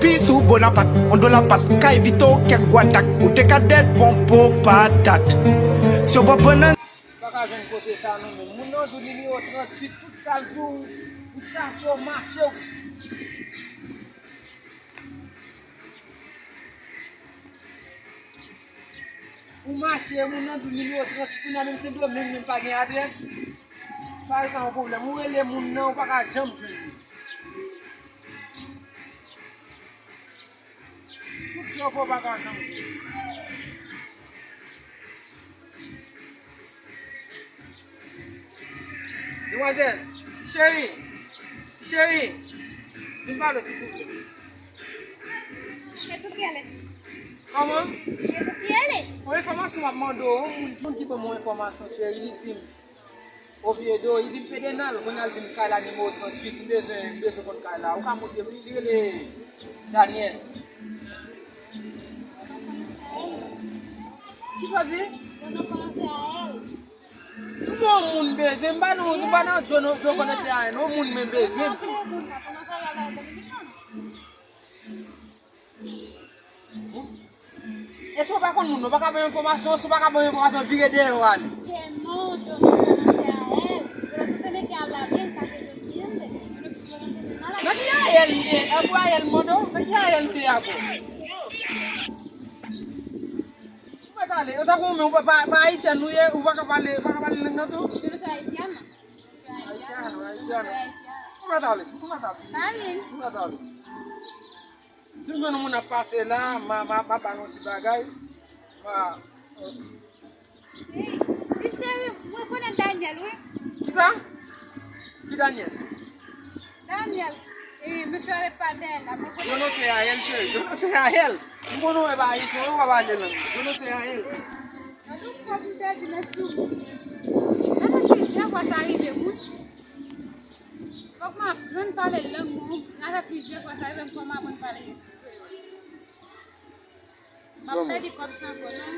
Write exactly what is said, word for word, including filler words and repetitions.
Pi sou Bonapat, on dola pat, ka evite w kèk gwo atak, ou te ka dèd pon po patat. Si w pran bannann. Pa ka jwenn kote sa non, men moun nan di w nimewo tranntuit, tout sa l di w, ou chache w, mache w. Ou mache, moun nan di w nimewo tranntuit, kounye a menm Sendomeng menm pa gen adrès. Pa sa yon pwoblèm. Ou rele moun nan, ou pa ka janm jwenn li. Tout se yon fo pa ka janm jwenn. Demwazèl, cheri, cheri, vin pale silvouplè. Kòman? Yon enfòmasyon m ap mande w, yon moun, moun ki ban m yon enfòmasyon, cheri, li di m, Oviedo, li di m Pedernal, kounye a l di m kay la nimewo tranntuit, m bezwen, m bezwen konn kay la. Ou ka montre m li, li rele Daniel. Kisa w di? M se yon moun m bezwen, m pa nan, m pa nan djo, djo konnen se ayen, non, moun men bezwen m. Èske w pa konn moun nan? Ou pa ka ban m enfòmasyon, si w pa ka ban m enfòmasyon, vire dèyè w ale. Nan ki Ariel m te, e pou Ariel m mande w, nan ki Ariel m te ye ankò? Ou mèt ale, yo ta konn men, ou pa, pa, pa ayisyen nou ye, ou pa ka pale, pa ka pale lang nan tou? Ayisyen, ayisyen. Ou mèt ale, ou mèt ale. Ou mèt ale. Si m jwenn yon moun ap pase la, m a, m a, m a ba l yon ti bagay. M a, Ti cheri, mwen konnen Daniel, wi. Kisa? Ki Daniel? Daniel, e, mesye rele pa Daniel la, mwen konnen. Yo non se Ariel, cheri. Yo non se Ariel. M konnen w pa ayisyen, ou pa pale lang. Yo non se Ariel. Gade yon fwa pou pèdi nan sou. Sa fè plizyè fwa sa rive, wi. Fòk mwen aprann pale lang mwen. Sa fè plizyè fwa sa rive m, fòk mwen aprann pale kreyòl. M ap pèdi kòb sa ankò, non.